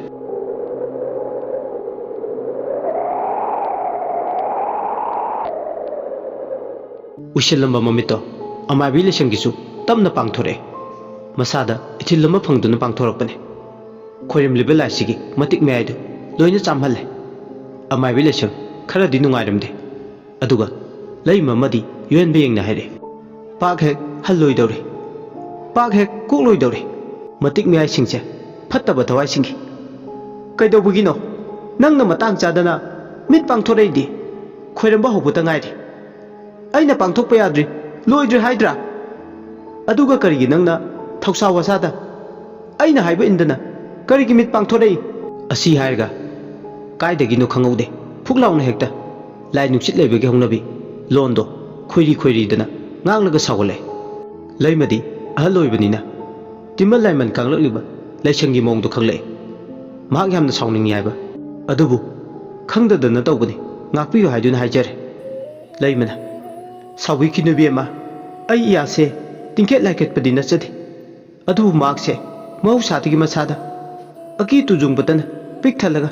ꯎꯏꯁꯤꯜꯂꯝꯕ ꯃꯃꯤꯠꯇꯣ ꯑꯃꯥꯏꯕꯤ ꯂꯩꯁꯪꯒꯤꯁꯨ ꯇꯞꯅ ꯄꯥꯡꯊꯣꯔꯛꯑꯦ꯫ ꯃꯁꯥꯗ ꯏꯊꯤꯜ ꯑꯃ ꯐꯪꯗꯨꯅ ꯄꯥꯡꯊꯣꯔꯛꯄꯅꯦ꯫ ꯈꯣꯏꯔꯝꯂꯤꯕ ꯂꯥꯏꯁꯤꯒꯤ ꯃꯇꯤꯛ ꯃꯌꯥꯏꯗꯨ ꯂꯣꯏꯅ ꯆꯥꯝꯍꯜꯂꯦ꯫ ꯑꯃꯥꯏꯕꯤ ꯂꯩꯁꯪ ꯈꯔꯗꯤ ꯅꯨꯡꯉꯥꯏꯔꯝꯗꯦ꯫ ꯑꯗꯨꯒ ꯂꯩꯃ ꯑꯃꯗꯤ ꯌꯨꯍꯦꯟꯕ ꯌꯦꯡꯅ ꯍꯥꯏꯔꯛꯑꯦ, "ꯄꯥꯛ ꯍꯦꯛ ꯍꯜꯂꯣꯏꯗꯧꯔꯦ, ꯄꯥꯛ ꯍꯦꯛ ꯀꯣꯛꯂꯣꯏꯗꯧꯔꯦ꯫ ꯃꯇꯤꯛ ꯃꯌꯥꯏꯁꯤꯡꯁꯦ ꯐꯠꯇꯕ ꯊꯋꯥꯏꯁꯤꯡꯒꯤ꯫ "ꯀꯩꯗꯧꯕꯒꯤꯅꯣ? ꯅꯪꯅ ꯃꯇꯥꯡ ꯆꯥꯗꯅ ꯃꯤꯠ ꯄꯥꯡꯊꯣꯔꯛꯏꯗꯤ? ꯈꯣꯏꯔꯝꯕ ꯍꯧꯕꯇ ꯉꯥꯏꯔꯤ꯫ ꯑꯩꯅ ꯄꯥꯡꯊꯣꯛꯄ ꯌꯥꯗ꯭ꯔꯤ, ꯂꯣꯏꯗ꯭ꯔꯤ ꯍꯥꯏꯗ꯭ꯔꯥ? ꯑꯗꯨꯒ ꯀꯔꯤꯒꯤ ꯅꯪꯅ ꯊꯧꯁꯥ ꯋꯥꯁꯥꯗ ꯑꯩꯅ ꯍꯥꯏꯕ ꯏꯟꯗꯅ ꯀꯔꯤꯒꯤ ꯃꯤꯠ ꯄꯥꯡꯊꯣꯔꯛꯏ?" ꯑꯁꯤ ꯍꯥꯏꯔꯒ ꯀꯥꯏꯗꯒꯤꯅꯣ ꯈꯪꯍꯧꯗꯦ, ꯐꯨꯛ ꯂꯥꯎꯅ ꯍꯦꯛꯇ ꯂꯥꯏ ꯅꯨꯡꯁꯤꯠ ꯂꯩꯕꯒꯤ ꯍꯧꯅꯕꯤ ꯂꯣꯟꯗꯣ ꯈꯣꯏꯔꯤ ꯈꯣꯏꯔꯤꯗꯅ ꯉꯥꯡꯂꯒ ꯁꯥꯎꯒꯠꯂꯦ꯫ ꯂꯩꯃꯗꯤ ꯑꯍꯜ ꯑꯣꯏꯕꯅꯤꯅ ꯇꯤꯃꯜ ꯂꯥꯏꯃꯟ ꯀꯥꯡꯂꯛꯂꯤꯕ ꯂꯩꯁꯪꯒꯤ ꯃꯑꯣꯡꯗꯣ ꯈꯪꯂꯛꯑꯦ꯫ ꯃꯍꯥꯛ ꯌꯥꯝꯅ ꯁꯥꯎꯅꯤꯡꯉꯤ ꯍꯥꯏꯕ꯫ ꯑꯗꯨꯕꯨ ꯈꯪꯗꯗꯅ ꯇꯧꯕꯅꯤ, ꯉꯥꯛꯄꯤꯌꯨ ꯍꯥꯏꯗꯨꯅ ꯍꯥꯏꯖꯔꯦ꯫ ꯂꯩꯃꯅ, "ꯁꯥꯎꯕꯤꯈꯤꯅꯨ ꯏꯕꯦꯝꯃ, ꯑꯩ ꯏꯌꯥꯁꯦ ꯇꯤꯡꯈꯦꯠ ꯂꯥꯏꯈꯠꯄꯗꯤ ꯅꯠꯆꯗꯦ꯫ ꯑꯗꯨꯕꯨ ꯃꯍꯥꯛꯁꯦ ꯃꯍꯧꯁꯥꯗꯒꯤ ꯃꯁꯥꯗ ꯑꯀꯤ ꯇꯨꯖꯨꯡꯕꯇꯅ ꯄꯤꯛ ꯊꯜꯂꯒ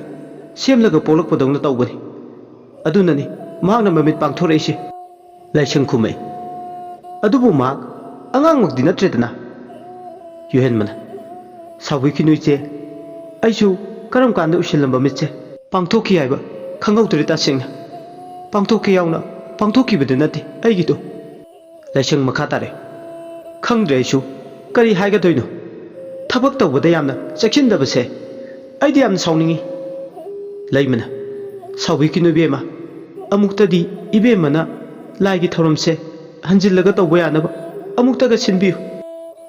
ꯁꯦꯝꯂꯒ ꯄꯣꯛꯂꯛꯄꯗꯧꯅ ꯇꯧꯕꯅꯤ꯫ ꯑꯗꯨꯅꯅꯤ ꯃꯍꯥꯛꯅ ꯃꯃꯤꯠ ꯄꯥꯡꯊꯣꯔꯛꯏꯁꯦ"꯫ ꯂꯥꯏꯁꯪ ꯈꯨꯝꯃꯛꯏ, "ꯑꯗꯨꯕꯨ ꯃꯍꯥꯛ ꯑꯉꯥꯡꯃꯛꯇꯤ ꯅꯠꯇ꯭ꯔꯦꯗꯅ"꯫ ꯌꯨꯍꯦꯟꯕꯅ, "ꯁꯥꯎꯕꯤꯈꯤꯅꯨ ꯏꯆꯦ, ꯑꯩꯁꯨ ꯀꯔꯝ ꯀꯥꯟꯗ ꯎꯁꯤꯜꯂꯝꯕ ꯃꯤꯠꯁꯦ ꯄꯥꯡꯊꯣꯛꯈꯤ ꯍꯥꯏꯕ ꯈꯪꯍꯧꯗ꯭ꯔꯦ ꯇꯁꯦꯡꯅ꯫ ꯄꯥꯡꯊꯣꯛꯀꯦ ꯌꯥꯎꯅ ꯄꯥꯡꯊꯣꯛꯈꯤꯕꯗꯤ ꯅꯠꯇꯦ ꯑꯩꯒꯤꯗꯣ"꯫ ꯂꯥꯏꯁꯪ ꯃꯈꯥ ꯇꯥꯔꯦ꯫ "ꯈꯪꯗ꯭ꯔꯦ ꯑꯩꯁꯨ ꯀꯔꯤ ꯍꯥꯏꯒꯗꯣꯏꯅꯣ꯫ ꯊꯕꯛ ꯇꯧꯕꯗ ꯌꯥꯝꯅ ꯆꯦꯛꯁꯤꯟꯗꯕꯁꯦ ꯑꯩꯗꯤ ꯌꯥꯝꯅ ꯁꯥꯎꯅꯤꯡꯉꯤ"꯫ ꯂꯩꯃꯅ, "ꯁꯥꯎꯕꯤꯈꯤꯅꯨ ꯏꯕꯦꯝꯃ, ꯑꯃꯨꯛꯇꯗꯤ ꯏꯕꯦꯝꯃꯅ ꯂꯥꯏꯒꯤ ꯊꯧꯔꯝꯁꯦ ꯍꯟꯖꯤꯜꯂꯒ ꯇꯧꯕ ꯌꯥꯅꯕ ꯑꯃꯨꯛꯇꯒ ꯁꯤꯟꯕꯤꯌꯨ꯫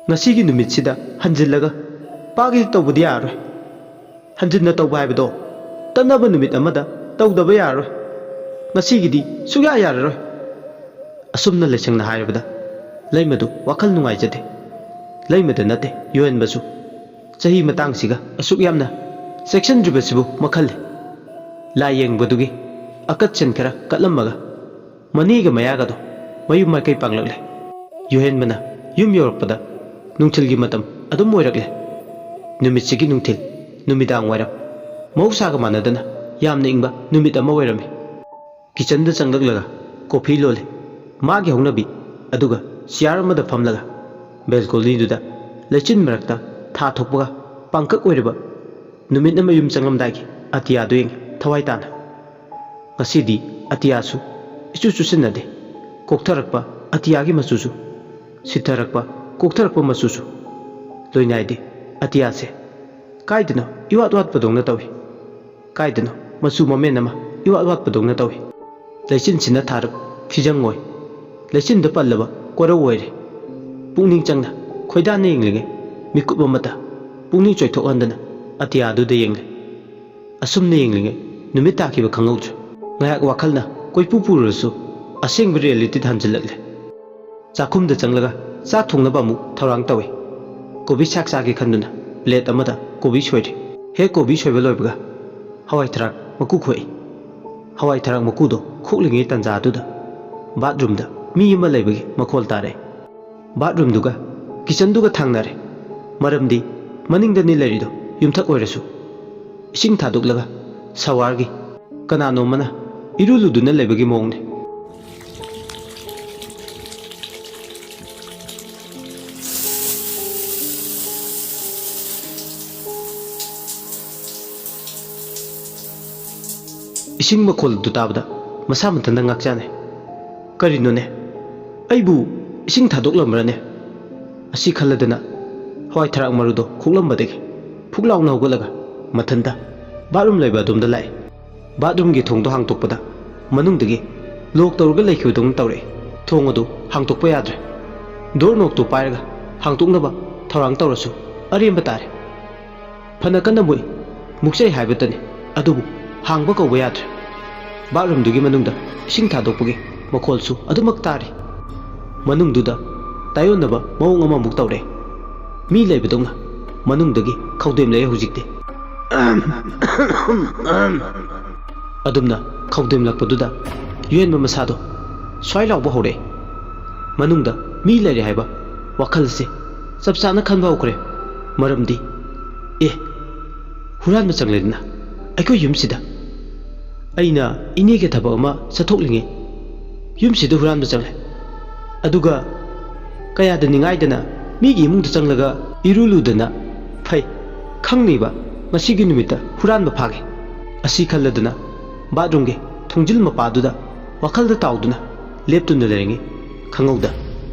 ꯉꯁꯤꯒꯤ ꯅꯨꯃꯤꯠꯁꯤꯗ ꯍꯟꯖꯤꯜꯂꯒ ꯄꯥꯛ ꯍꯦꯛ ꯇꯧꯕꯗꯤ ꯌꯥꯔꯔꯣꯏ꯫ ꯍꯟꯖꯤꯟꯅ ꯇꯧꯕ ꯍꯥꯏꯕꯗꯣ ꯇꯠꯅꯕ ꯅꯨꯃꯤꯠ ꯑꯃꯗ ꯇꯧꯗꯕ ꯌꯥꯔꯔꯣꯏ꯫ ꯉꯁꯤꯒꯤꯗꯤ ꯁꯨꯛꯌꯥ ꯌꯥꯔꯔꯣꯏ"꯫ ꯑꯁꯨꯝꯅ ꯂꯩꯁꯪꯅ ꯍꯥꯏꯔꯕꯗ ꯂꯩꯃꯗꯨ ꯋꯥꯈꯜ ꯅꯨꯡꯉꯥꯏꯖꯗꯦ꯫ ꯂꯩꯃꯗ ꯅꯠꯇꯦ, ꯌꯨꯍꯦꯟꯕꯁꯨ꯫ ꯆꯍꯤ ꯃꯇꯥꯡꯁꯤꯒ ꯑꯁꯨꯛ ꯌꯥꯝꯅ ꯆꯦꯛꯁꯤꯟꯗ꯭ꯔꯤꯕꯁꯤꯕꯨ ꯃꯈꯜ꯫ ꯂꯥꯏ ꯌꯦꯡꯕꯗꯨꯒꯤ ꯑꯀꯠ ꯁꯦꯟ ꯈꯔ ꯀꯠꯂꯝꯃꯒ ꯃꯅꯦꯒ ꯃꯌꯥꯒꯗꯣ ꯃꯌꯨꯝ ꯃꯥꯏꯀꯩ ꯄꯥꯡꯂꯛꯂꯦ꯫ ꯌꯨꯍꯦꯟꯕꯅ ꯌꯨꯝ ꯌꯧꯔꯛꯄꯗ ꯅꯨꯡꯊꯤꯜꯒꯤ ꯃꯇꯝ ꯑꯗꯨꯝ ꯑꯣꯏꯔꯛꯂꯦ꯫ ꯅꯨꯃꯤꯠꯁꯤꯒꯤ ꯅꯨꯡꯊꯤꯜ, ꯅꯨꯃꯤꯗꯥꯡ ꯋꯥꯏꯔꯝ, ꯃꯍꯧꯁꯥꯒ ꯃꯥꯟꯅꯗꯅ ꯌꯥꯝꯅ ꯏꯪꯕ ꯅꯨꯃꯤꯠ ꯑꯃ ꯑꯣꯏꯔꯝꯃꯤ꯫ ꯀꯤꯆꯟꯗ ꯆꯪꯂꯛꯂꯒ ꯀꯣꯐꯤ ꯂꯣꯜꯂꯦ꯫ ꯃꯥꯒꯤ ꯍꯧꯅꯕꯤ, ꯑꯗꯨꯒ ꯆꯤꯌꯥꯔ ꯑꯃꯗ ꯐꯝꯂꯒ ꯕꯦꯜꯀꯣꯅꯤꯗꯨꯗ ꯂꯩꯆꯤꯟ ꯃꯔꯛꯇ ꯊꯥ ꯊꯣꯛꯄꯒ ꯄꯥꯡꯀꯛ ꯑꯣꯏꯔꯕ ꯅꯨꯃꯤꯠꯅ ꯃꯌꯨꯝ ꯆꯪꯂꯝꯗꯥꯏꯒꯤ ꯑꯇꯤꯌꯥꯗꯨ ꯌꯦꯡꯉꯤ ꯊꯋꯥꯏ ꯇꯥꯅ꯫ ꯉꯁꯤꯗꯤ ꯑꯇꯤꯌꯥꯁꯨ ꯏꯆꯨ ꯆꯨꯁꯤꯟꯅꯗꯦ꯫ ꯀꯣꯛꯊꯔꯛꯄ ꯑꯇꯤꯌꯥꯒꯤ ꯃꯆꯨꯁꯨ, ꯁꯤꯊꯔꯛꯄ ꯀꯣꯛꯊꯔꯛꯄ ꯃꯆꯨꯁꯨ ꯂꯣꯏꯅꯥꯏꯗꯦ꯫ ꯑꯇꯤꯌꯥꯁꯦ ꯀꯥꯏꯗꯅꯣ ꯏꯋꯥꯠ ꯋꯥꯠꯄꯗꯧꯅ ꯇꯧꯏ꯫ ꯀꯥꯏꯗꯅꯣ ꯃꯆꯨ ꯃꯃꯦꯟ ꯑꯃ ꯏꯋꯥꯠ ꯋꯥꯠꯄꯗꯧꯅ ꯇꯧꯏ꯫ ꯂꯩꯆꯤꯟꯁꯤꯅ ꯊꯥꯔꯕ ꯐꯤꯖꯪ ꯑꯣꯏ꯫ ꯂꯩꯆꯤꯟꯗ ꯄꯜꯂꯕ ꯀꯣꯔꯧ ꯑꯣꯏꯔꯦ꯫ ꯄꯨꯛꯅꯤꯡ ꯆꯪꯅ ꯈꯣꯏꯗꯥꯅ ꯌꯦꯡꯂꯤꯉꯩ ꯃꯤꯀꯨꯞ ꯑꯃꯇ ꯄꯨꯛꯅꯤꯡ ꯆꯣꯏꯊꯣꯛꯍꯟꯗꯅ ꯑꯇꯤꯌꯥꯗꯨꯗ ꯌꯦꯡꯂꯦ꯫ ꯑꯁꯨꯝꯅ ꯌꯦꯡꯂꯤꯉꯩ ꯅꯨꯃꯤꯠ ꯇꯥꯈꯤꯕ ꯈꯪꯍꯧꯗ꯭ꯔꯦ꯫ ꯉꯥꯏꯍꯥꯛ ꯋꯥꯈꯜꯅ ꯀꯣꯏꯄꯨ ꯄꯨꯔꯨꯔꯁꯨ ꯑꯁꯦꯡꯕ ꯔꯤꯌꯦꯂꯤꯇꯤꯗ ꯍꯟꯖꯤꯜꯂꯛꯂꯦ꯫ ꯆꯥꯛꯈꯨꯝꯗ ꯆꯪꯂꯒ ꯆꯥꯛ ꯊꯣꯡꯅꯕ ꯑꯃꯨꯛ ꯊꯧꯔꯥꯡ ꯇꯧꯏ꯫ ꯀꯣꯕꯤ ꯁꯥꯛ ꯆꯥꯒꯦ ꯈꯟꯗꯨꯅ ꯄ꯭ꯂꯦꯠ ꯑꯃꯗ ꯀꯣꯕꯤ ꯁꯣꯏꯔꯦ꯫ ꯍꯦꯛ ꯀꯣꯕꯤ ꯁꯣꯏꯕ ꯂꯣꯏꯕꯒ ꯍꯋꯥꯏ ꯊꯔꯥꯛ ꯃꯀꯨ ꯈꯣꯛꯏ꯫ ꯍꯋꯥꯏ ꯊꯔꯥꯛ ꯃꯀꯨꯗꯣ ꯈꯣꯛꯂꯤꯉꯩ ꯇꯥꯟꯖꯥꯗꯨꯗ ꯕꯥꯠꯔꯨꯝꯗ ꯃꯤ ꯑꯃ ꯂꯩꯕꯒꯤ ꯃꯈꯣꯜ ꯇꯥꯔꯦ꯫ ꯕꯥꯠꯔꯨꯝꯗꯨꯒ ꯀꯤꯆꯟꯗꯨꯒ ꯊꯪꯅꯔꯦ꯫ ꯃꯔꯝꯗꯤ ꯃꯅꯤꯡꯗꯅꯤ ꯂꯩꯔꯤꯗꯣ, ꯌꯨꯝꯊꯛ ꯑꯣꯏꯔꯁꯨ꯫ ꯏꯁꯤꯡ ꯊꯥꯗꯣꯛꯂꯒ ꯁꯋꯥꯔꯒꯤ ꯀꯅꯥꯅꯣꯝꯃꯅ ꯏꯔꯨ ꯂꯨꯗꯨꯅ ꯂꯩꯕꯒꯤ ꯃꯑꯣꯡꯅꯤ꯫ ꯏꯁꯤꯡ ꯃꯈꯣꯜ ꯑꯗꯨ ꯇꯥꯕꯗ ꯃꯁꯥ ꯃꯊꯟꯇ ꯉꯥꯛꯆꯥꯅꯩ꯫ "ꯀꯔꯤꯅꯣꯅꯦ? ꯑꯩꯕꯨ ꯏꯁꯤꯡ ꯊꯥꯗꯣꯛꯂꯝꯕ꯭ꯔꯅꯦ?" ꯑꯁꯤ ꯈꯜꯂꯗꯅ ꯍꯋꯥꯏ ꯊꯔꯥꯛ ꯃꯔꯨꯗꯣ ꯈꯣꯛꯂꯝꯕꯗꯒꯤ ꯐꯨꯛ ꯂꯥꯎꯅ ꯍꯧꯒꯠꯂꯒ ꯃꯊꯟꯇ ꯕꯥꯠꯔꯨꯝ ꯂꯩꯕ ꯑꯗꯣꯝꯗ ꯂꯥꯛꯏ꯫ ꯕꯥꯠꯔꯨꯝꯒꯤ ꯊꯣꯡꯗꯣ ꯍꯥꯡꯗꯣꯛꯄꯗ ꯃꯅꯨꯡꯗꯒꯤ ꯂꯣꯛ ꯇꯧꯔꯒ ꯂꯩꯈꯤꯕꯗꯧꯅ ꯇꯧꯔꯛꯏ꯫ ꯊꯣꯡ ꯑꯗꯨ ꯍꯥꯡꯗꯣꯛꯄ ꯌꯥꯗ꯭ꯔꯦ꯫ ꯗꯣꯔ ꯅꯣꯛꯇꯨ ꯄꯥꯏꯔꯒ ꯍꯥꯡꯗꯣꯛꯅꯕ ꯊꯧꯔꯥꯡ ꯇꯧꯔꯁꯨ ꯑꯔꯦꯝꯕ ꯇꯥꯔꯦ꯫ ꯐꯅ ꯀꯟꯅ ꯃꯨꯛꯏ, ꯃꯨꯛꯆꯩ ꯍꯥꯏꯕꯇꯅꯤ, ꯑꯗꯨꯕꯨ ꯍꯥꯡꯕ ꯀꯧꯕ ꯌꯥꯗ꯭ꯔꯦ꯫ ꯕꯥꯠꯔꯨꯝꯗꯨꯒꯤ ꯃꯅꯨꯡꯗ ꯏꯁꯤꯡ ꯊꯥꯗꯣꯛꯄꯒꯤ ꯃꯈꯣꯜꯁꯨ ꯑꯗꯨꯃꯛ ꯇꯥꯔꯤ꯫ ꯃꯅꯨꯡꯗꯨꯗ ꯇꯥꯏꯑꯣꯟꯅꯕ ꯃꯑꯣꯡ ꯑꯃꯃꯨꯛ ꯇꯧꯔꯦ꯫ ꯃꯤ ꯂꯩꯕꯗꯧꯅ ꯃꯅꯨꯡꯗꯒꯤ ꯈꯧꯗꯦꯝꯂꯛꯑꯦ ꯍꯧꯖꯤꯛꯇꯤ꯫ ꯑꯗꯨꯝꯅ ꯈꯧꯗꯦꯝꯂꯛꯄꯗꯨꯗ ꯌꯣꯟꯕ ꯃꯁꯥꯗꯣ ꯁ꯭ꯋꯥꯏ ꯂꯥꯎꯕ ꯍꯧꯔꯛꯑꯦ꯫ ꯃꯅꯨꯡꯗ ꯃꯤ ꯂꯩꯔꯦ ꯍꯥꯏꯕ ꯋꯥꯈꯜꯁꯦ ꯆꯞ ꯆꯥꯅ ꯈꯟꯕ ꯍꯧꯈ꯭ꯔꯦ꯫ ꯃꯔꯝꯗꯤ, ꯑꯦ, ꯍꯨꯔꯥꯟꯕ ꯆꯪꯂꯦꯗꯅ ꯑꯩꯈꯣꯏ ꯌꯨꯝꯁꯤꯗ꯫ ꯑꯩꯅ ꯏꯅꯦꯒꯤ ꯊꯕꯛ ꯑꯃ ꯆꯠꯊꯣꯛꯂꯤꯉꯩ ꯌꯨꯝꯁꯤꯗ ꯍꯨꯔꯥꯟꯕ ꯆꯪꯂꯦ꯫ ꯑꯗꯨꯒ ꯀꯌꯥꯗ ꯅꯤꯡꯉꯥꯏꯗꯅ ꯃꯤꯒꯤ ꯏꯃꯨꯡꯗ ꯆꯪꯂꯒ ꯏꯔꯨ ꯂꯨꯗꯅ ꯐꯩ ꯈꯪꯅꯤꯕ ꯉꯁꯤꯒꯤ ꯅꯨꯃꯤꯠꯇ ꯍꯨꯔꯥꯟꯕ ꯐꯥꯒꯦ꯫ ꯑꯁꯤ ꯈꯜꯂꯗꯅ ꯕꯥꯠꯔꯨꯝꯒꯤ ꯊꯣꯡꯖꯤꯜ ꯃꯄꯥꯗꯨꯗ ꯋꯥꯈꯜꯗ ꯇꯥꯎꯗꯨꯅ ꯂꯦꯞꯇꯨꯅ ꯂꯩꯔꯤꯉꯩ ꯈꯪꯍꯧꯗ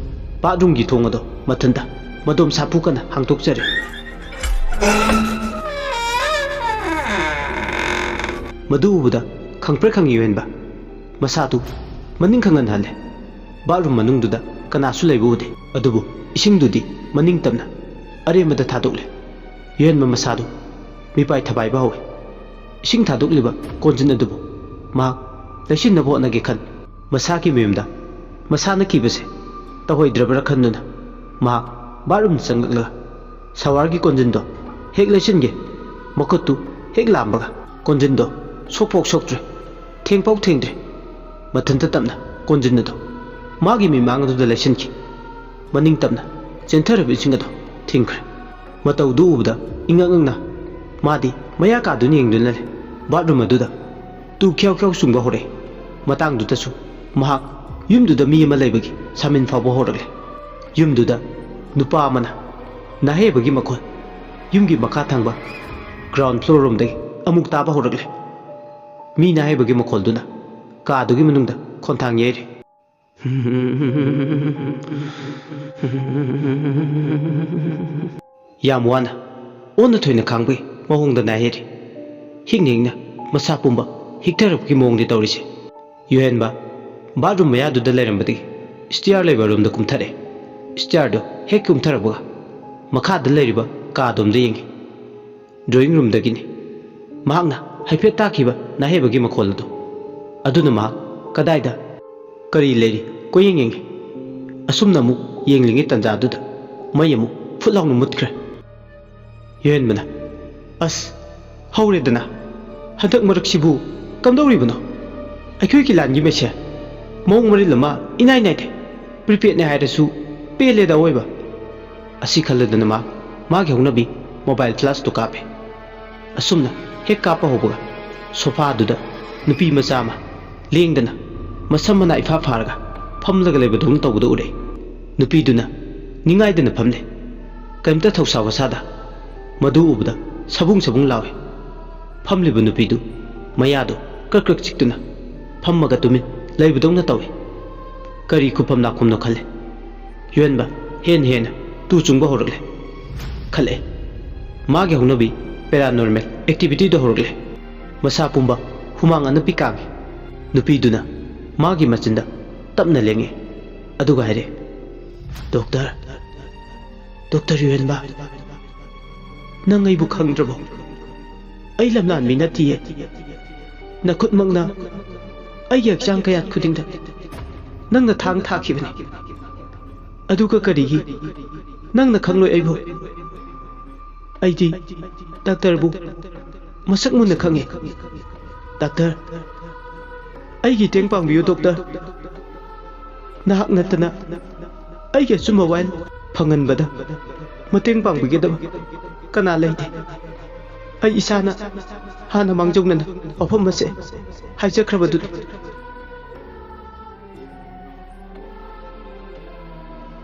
ꯕꯥꯠꯔꯨꯝꯒꯤ ꯊꯣꯡ ꯑꯗꯣ ꯃꯊꯟꯇ ꯃꯗꯣꯝ ꯁꯥꯐꯨ ꯀꯟꯅ ꯍꯥꯡꯗꯣꯛꯆꯔꯦ꯫ ꯑꯗꯨ ꯎꯕꯗ ꯈꯪꯄ꯭ꯔꯦꯛ ꯈꯪꯉꯤ ꯌꯨꯍꯦꯟꯕ꯫ ꯃꯁꯥꯗꯨ ꯃꯅꯤꯡ ꯈꯪꯍꯟ ꯍꯜꯂꯦ꯫ ꯕꯥꯠꯔꯨꯝ ꯃꯅꯨꯡꯗꯨꯗ ꯀꯅꯥꯁꯨ ꯂꯩꯕ ꯎꯗꯦ꯫ ꯑꯗꯨꯕꯨ ꯏꯁꯤꯡꯗꯨꯗꯤ ꯃꯅꯤꯡ ꯇꯝꯅ ꯑꯔꯦꯝꯕꯗ ꯊꯥꯗꯣꯛꯂꯦ꯫ ꯌꯨꯍꯦꯟꯕ ꯃꯁꯥꯗꯨ ꯃꯤꯄꯥꯏ ꯊꯕꯥꯏꯕ ꯍꯧꯋꯦ꯫ ꯏꯁꯤꯡ ꯊꯥꯗꯣꯛꯂꯤꯕ ꯀꯣꯟꯖꯤꯟ ꯑꯗꯨꯕꯨ ꯃꯍꯥꯛ ꯂꯩꯁꯤꯟꯅꯕ ꯍꯣꯠꯅꯒꯦ ꯈꯟ ꯃꯁꯥꯒꯤ ꯃꯌꯨꯝꯗ ꯃꯁꯥꯅ ꯀꯤꯕꯁꯦ ꯇꯧꯍꯩꯗ꯭ꯔꯕ꯭ꯔꯥ ꯈꯟꯗꯨꯅ ꯃꯍꯥꯛ ꯕꯥꯠꯔꯨꯝꯗ ꯆꯪꯂꯛꯂꯒ ꯁꯥꯋꯥꯔꯒꯤ ꯀꯣꯟꯖꯤꯟꯗꯣ ꯍꯦꯛ ꯂꯩꯁꯤꯟꯒꯦ ꯃꯈꯨꯠꯇꯨ ꯍꯦꯛ ꯂꯥꯝꯕꯒ ꯀꯣꯟꯖꯤꯟꯗꯣ ꯁꯣꯛꯐꯥꯎ ꯁꯣꯛꯇ꯭ꯔꯦ, ꯊꯦꯡꯐꯥꯎ ꯊꯦꯡꯗ꯭ꯔꯦ꯫ ꯃꯊꯟꯇ ꯇꯞꯅ ꯀꯣꯟꯖꯤꯟ ꯑꯗꯣ ꯃꯥꯒꯤ ꯃꯤꯃꯥꯡ ꯑꯗꯨꯗ ꯂꯩꯁꯤꯟꯈꯤ꯫ ꯃꯅꯤꯡ ꯇꯝꯅ ꯆꯦꯟꯊꯔꯕ ꯏꯁꯤꯡ ꯑꯗꯣ ꯊꯤꯡꯈ꯭ꯔꯦ꯫ ꯃꯇꯧꯗꯨ ꯎꯕꯗ ꯏꯉꯛ ꯉꯛꯅ ꯃꯥꯗꯤ ꯃꯌꯥ ꯀꯥꯗꯨꯅ ꯌꯦꯡꯗꯨꯅ ꯂꯩ꯫ ꯕꯥꯠꯔꯨꯝ ꯑꯗꯨꯗ ꯇꯨ ꯈ꯭ꯌꯥꯎ ꯈ꯭ꯌꯥꯎ ꯆꯨꯡꯕ ꯍꯧꯔꯛꯏ꯫ ꯃꯇꯥꯡꯗꯨꯗꯁꯨ ꯃꯍꯥꯛ ꯌꯨꯝꯗꯨꯗ ꯃꯤ ꯑꯃ ꯂꯩꯕꯒꯤ ꯁꯥꯃꯤꯟ ꯐꯥꯎꯕ ꯍꯧꯔꯛꯂꯦ꯫ ꯌꯨꯝꯗꯨꯗ ꯅꯨꯄꯥ ꯑꯃꯅ ꯅꯥꯍꯩꯕꯒꯤ ꯃꯈꯣꯜ ꯌꯨꯝꯒꯤ ꯃꯈꯥ ꯊꯪꯕ ground floor ꯔꯣꯝꯗꯒꯤ ꯑꯃꯨꯛ ꯇꯥꯕ ꯍꯧꯔꯛꯂꯦ꯫ ꯃꯤ ꯅꯥꯍꯩꯕꯒꯤ ꯃꯈꯣꯜꯗꯨꯅ ꯀꯥꯗꯨꯒꯤ ꯃꯅꯨꯡꯗ ꯈꯣꯟꯊꯥꯡ ꯌꯩꯔꯤ꯫ ꯌꯥꯝ ꯋꯥꯅ, ꯑꯣꯟꯅ ꯊꯣꯏꯅ ꯈꯥꯡꯕꯒꯤ ꯃꯑꯣꯡꯗ ꯅꯥꯍꯩꯔꯤ꯫ ꯍꯤꯛꯅ ꯍꯤꯛꯅ ꯃꯁꯥ ꯄꯨꯝꯕ ꯍꯤꯛꯊꯔꯛꯄꯒꯤ ꯃꯑꯣꯡꯗꯤ ꯇꯧꯔꯤꯁꯦ꯫ ꯌꯨꯍꯦꯟꯕ ꯕꯥꯠꯔꯨꯝ ꯃꯌꯥꯗꯨꯗ ꯂꯩꯔꯝꯕꯗꯒꯤ stair ꯂꯩꯕ ꯔꯣꯝꯗ ꯀꯨꯝꯊꯔꯛꯑꯦ꯫ Stair ꯗꯣ ꯍꯦꯛ ꯀꯨꯝꯊꯔꯛꯄꯒ ꯃꯈꯥꯗ ꯂꯩꯔꯤꯕ ꯀꯥꯗꯣꯝꯗ ꯌꯦꯡꯉꯤ꯫ Drawing room ꯗꯒꯤꯅꯤ꯫ ꯃꯍꯥꯛꯅ ꯍꯥꯏꯐꯦꯠ ꯇꯥꯈꯤꯕ ꯅꯥꯍꯩꯕꯒꯤ ꯃꯈꯣꯜ ꯑꯗꯨ꯫ ꯑꯗꯨꯅ ꯃꯍꯥꯛ ꯀꯗꯥꯏꯗ ꯀꯔꯤ ꯂꯩꯔꯤ ꯀꯣꯏꯌꯦꯡ ꯌꯦꯡꯉꯤ꯫ ꯑꯁꯨꯝꯅ ꯑꯃꯨꯛ ꯌꯦꯡꯂꯤꯉꯩ ꯇꯟꯖꯥꯗꯨꯗ ꯃꯩ ꯑꯃꯨꯛ ꯐꯨꯠ ꯂꯥꯎꯅ ꯃꯨꯠꯈ꯭ꯔꯦ꯫ ꯌꯨꯍꯦꯟꯕꯅ, "ꯑꯁ, ꯍꯧꯔꯦꯗꯅ꯫ ꯍꯟꯗꯛ ꯃꯔꯛꯁꯤꯕꯨ ꯀꯝꯗꯧꯔꯤꯕꯅꯣ? ꯑꯩꯈꯣꯏꯒꯤ ꯂꯥꯏꯟꯒꯤ ꯃꯩꯁꯦ ꯃꯑꯣꯡ ꯃꯔꯤꯜ ꯑꯃ ꯏꯅꯥꯏ ꯅꯥꯏꯗꯦ꯫ Prepaid ꯅꯦ ꯍꯥꯏꯔꯁꯨ ꯄꯦꯜꯂꯦꯗ ꯑꯑꯣꯏꯕ꯫" ꯑꯁꯤ ꯈꯜꯂꯗꯨꯅ ꯃꯥ ꯃꯥꯒꯤ ꯍꯧꯅꯕꯤ mobile flash ꯇꯨ ꯀꯥꯞꯄꯦ꯫ ꯑꯁꯨꯝꯅ ꯍꯦꯛ ꯀꯥꯞꯄ ꯍꯧꯕꯒ sofa ꯗꯨꯗ ꯅꯨꯄꯤ ꯃꯆꯥ ꯑꯃ ꯂꯦꯡꯗꯅ ꯃꯁꯝ ꯃꯅꯥ ꯏꯐꯥ ꯐꯥꯔꯒ ꯐꯝꯂꯒ ꯂꯩꯕꯗꯧꯅ ꯇꯧꯕꯗꯨ ꯎꯔꯦ꯫ ꯅꯨꯄꯤꯗꯨꯅ ꯅꯤꯡꯉꯥꯏꯗꯅ ꯐꯝꯂꯦ꯫ ꯀꯔꯤꯝꯇ ꯊꯧꯁꯥ ꯋꯥꯁꯥꯗ꯫ ꯃꯗꯨ ꯎꯕꯗ ꯁꯕꯨꯡ ꯁꯕꯨꯡ ꯂꯥꯎꯏ꯫ ꯐꯝꯂꯤꯕ ꯅꯨꯄꯤꯗꯨ ꯃꯌꯥꯗꯨ ꯀ꯭ꯔꯛ ꯀ꯭ꯔꯛ ꯆꯤꯛꯇꯨꯅ ꯐꯝꯃꯒ ꯇꯨꯃꯤꯟ ꯂꯩꯕꯗꯧꯅ ꯇꯧꯏ꯫ ꯀꯔꯤ ꯈꯨꯐꯝ ꯂꯥꯛꯐꯝꯅꯣ ꯈꯜꯂꯦ꯫ ꯌꯨꯍꯦꯟꯕ ꯍꯦꯟꯅ ꯍꯦꯟꯅ ꯇꯨ ꯆꯨꯡꯕ ꯍꯧꯔꯛꯂꯦ꯫ ꯈꯜꯂꯛꯑꯦ꯫ ꯃꯥꯒꯤ ꯍꯧꯅꯕꯤ paranormal activity ꯗꯨ ꯍꯧꯔꯛꯂꯦ꯫ ꯃꯁꯥ ꯄꯨꯝꯕ ꯍꯨꯃꯥꯡ ꯑꯅꯞꯄꯤ ꯀꯥꯡꯉꯤ꯫ ꯅꯨꯄꯤꯗꯨꯅ ꯃꯥꯒꯤ ꯃꯆꯤꯟꯗ ꯇꯞꯅ ꯂꯦꯡꯉꯦ, ꯑꯗꯨꯒ ꯍꯥꯏꯔꯦ, "ꯗꯣꯛꯇꯔ, ꯗꯣꯛꯇꯔ ꯌꯨꯍꯦꯟꯕ, ꯅꯪ ꯑꯩꯕꯨ ꯈꯪꯗ꯭ꯔꯕꯣ? ꯑꯩ ꯂꯝꯂꯥꯟ ꯃꯤ ꯅꯠꯇꯤꯌꯦ꯫ ꯅꯈꯨꯠꯃꯛꯅ ꯑꯩꯒꯤ ꯍꯛꯆꯥꯡ ꯀꯌꯥꯠ ꯈꯨꯗꯤꯡꯗ ꯅꯪꯅ ꯊꯥꯡ ꯊꯥꯈꯤꯕꯅꯤ꯫ ꯑꯗꯨꯒ ꯀꯔꯤꯒꯤ ꯅꯪꯅ ꯈꯪꯂꯣꯏ ꯑꯩꯕꯨ? ꯑꯩꯗꯤ ꯗꯥꯛꯇꯔꯕꯨ ꯃꯁꯛ ꯃꯨꯟꯅ ꯈꯪꯉꯤ꯫ ꯗꯥꯛꯇꯔ, ꯑꯩꯒꯤ ꯃꯇꯦꯡ ꯄꯥꯡꯕꯤꯌꯨ ꯗꯣꯛꯇꯔ꯫ ꯅꯍꯥꯛ ꯅꯠꯇꯅ ꯑꯩꯒꯤ ꯑꯆꯨꯝꯕ ꯋꯥꯌꯦꯜ ꯐꯪꯍꯟꯕꯗ ꯃꯇꯦꯡ ꯄꯥꯡꯕꯤꯒꯗꯕ ꯀꯅꯥ ꯂꯩꯇꯦ꯫ ꯑꯩ ꯏꯁꯥꯅ ꯍꯥꯟꯅ ꯃꯥꯡꯖꯧꯅꯅ ꯋꯥꯐꯝ ꯑꯁꯦ ꯍꯥꯏꯖꯈ꯭ꯔꯕꯗꯨꯅꯤ꯫"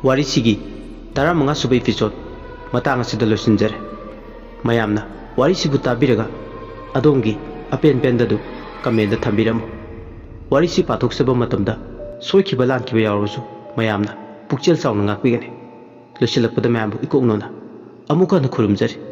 ꯋꯥꯔꯤꯁꯤꯒꯤ ꯇꯔꯥꯃꯉꯥ ꯁꯨꯕ episode ꯃꯇꯥꯡ ꯑꯁꯤꯗ ꯂꯣꯏꯁꯤꯟꯖꯔꯦ꯫ ꯃꯌꯥꯝꯅ ꯋꯥꯔꯤꯁꯤꯕꯨ ꯇꯥꯕꯤꯔꯒ ꯑꯗꯣꯝꯒꯤ ꯑꯄꯦꯟ ꯄꯦꯟꯗꯗꯨ comment ꯊꯝꯕꯤꯔꯝꯃꯨ꯫ ꯋꯥꯔꯤꯁꯤ ꯄꯥꯊꯣꯛꯆꯕ ꯃꯇꯝꯗ ꯁꯣꯏꯈꯤꯕ ꯂꯥꯟꯈꯤꯕ ꯌꯥꯎꯔꯕꯁꯨ ꯃꯌꯥꯝꯅ ꯄꯨꯛꯆꯦꯜ ꯆꯥꯎꯅ ꯉꯥꯛꯄꯤꯒꯅꯤ꯫ ꯂꯣꯏꯁꯤꯜꯂꯛꯄꯗ ꯃꯌꯥꯝꯕꯨ ꯏꯀꯣꯛ ꯅꯧꯅ ꯑꯃꯨꯛ ꯍꯟꯅ ꯈꯨꯔꯨꯝꯖꯔꯤ꯫